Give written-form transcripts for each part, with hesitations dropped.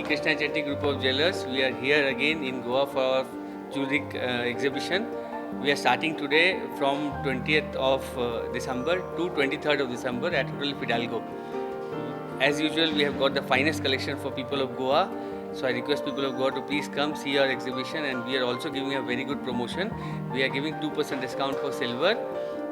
Krishna Chetty Group of Jewelers. We are here again in Goa for our jewelry exhibition. We are starting today from 20th of December to 23rd of December at Hotel Fidalgo. As usual, we have got the finest collection for people of Goa. So I request people of Goa to please come see our exhibition, and we are also giving a very good promotion. We are giving 2% discount for silver,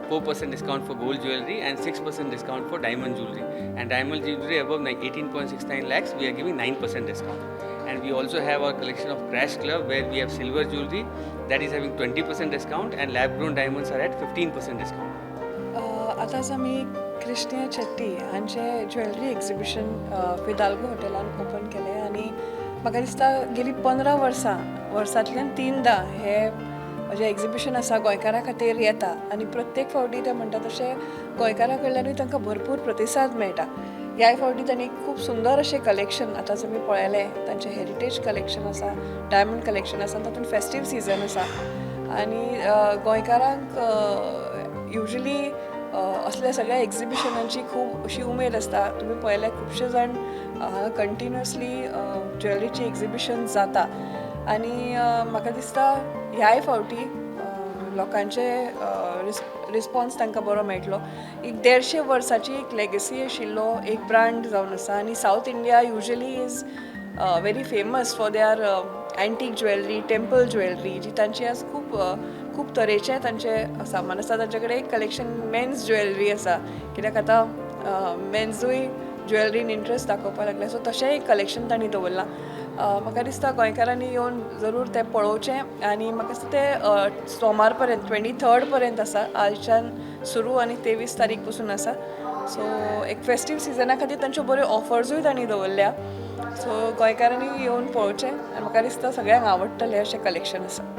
4% discount for gold jewelry, and 6% discount for diamond jewelry. And diamond jewelry above 18.69 lakhs, we are giving 9% discount. And we also have our collection of Crash Club, where we have silver jewelry that is having 20% discount, and lab grown diamonds are at 15% discount. आतांच आमी कृष्णा चेट्टी हांचे jewellery exhibition फिदाल्गो हॉटेलान open केलें आनी म्हाका दिसता गेली 15 वर्सां वर्सांतल्यान 3दा हे जें एक्झिबिशन आसा गोंयकारां खातीर येता आनी प्रत्येक फावटी ते म्हणटा तशें गोंयकारां कडल्यानूय तांकां भरपूर प्रतिसाद मेळटा. ह्याय फावटी तांणी खूब सुंदर अशें कलेक्शन आतांच आमी पळयलें, तांचें हेरिटेज कलेक्शन आसा, डायमंड कलेक्शन आसा, तातूंत फेस्टीव सिजन आसा आनी गोंयकारांक युजली असल्या सगळ्या एक्झिबिशनांची खूब अशी उमेद आसता. तुमी पळयल्यार खुबशे जाण हांगा कंटिन्युअसली ज्वेलरीची एक्झिबिशन जाता आनी म्हाका दिसता ह्याय फावटी लोकांचे रिस्पॉन्स तांकां बरो मेळटलो. एक 150 वर्साची एक लेगसी आशिल्लो एक ब्रांड जावन आसा आनी South India usually is very famous for their antique jewellery, temple jewellery जी तांची आज खूब खूब तरेचे तांचे सामान आसा. तांचे कडेन एक कलेक्शन मेन्स ज्वेलरी आसा, कित्याक आतां मेन्सूय ज्वेलरीन इंट्रस्ट दाखोवपाक लागले, सो तशें एक कलेक्शन तांणी दवरलां. म्हाका दिसता गोंयकारांनी येवन जरूर तें पळोवचें आनी म्हाका दिसता तें सोमार पर्यंत 23 पर्यंत आसा, आयच्यान सुरू आनी 23 तारीख पसून आसा. सो एक फेस्टीव सिजना खातीर तांच्यो बऱ्यो ऑफर्सूय तांणी दवरल्या. सो गोंयकारांनी येवन पळोवचें आनी म्हाका दिसता सगळ्यांक आवडटलें अशें कलेक्शन आसा.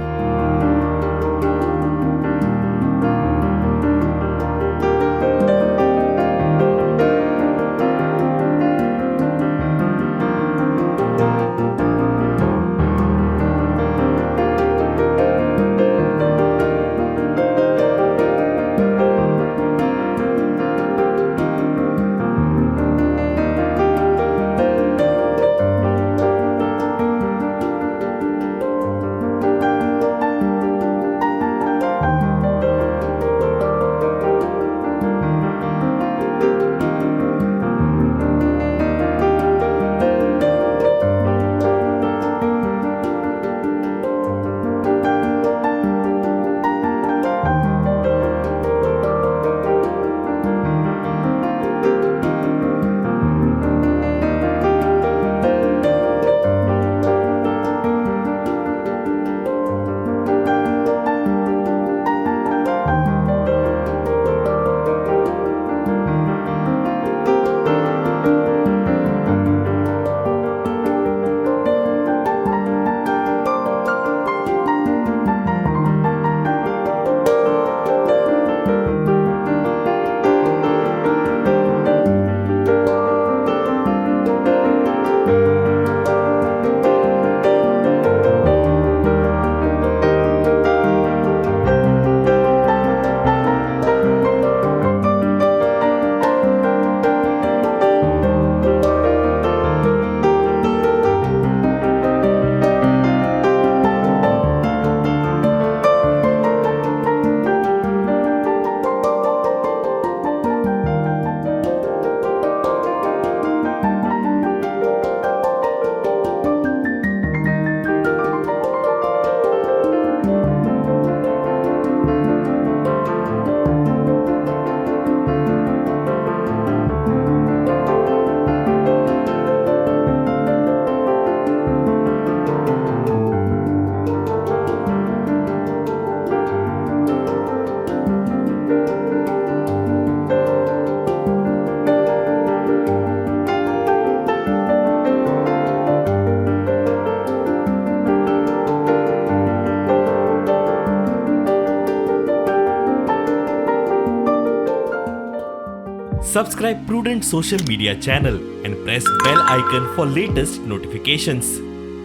Subscribe Prudent Social Media channel and press bell icon for latest notifications.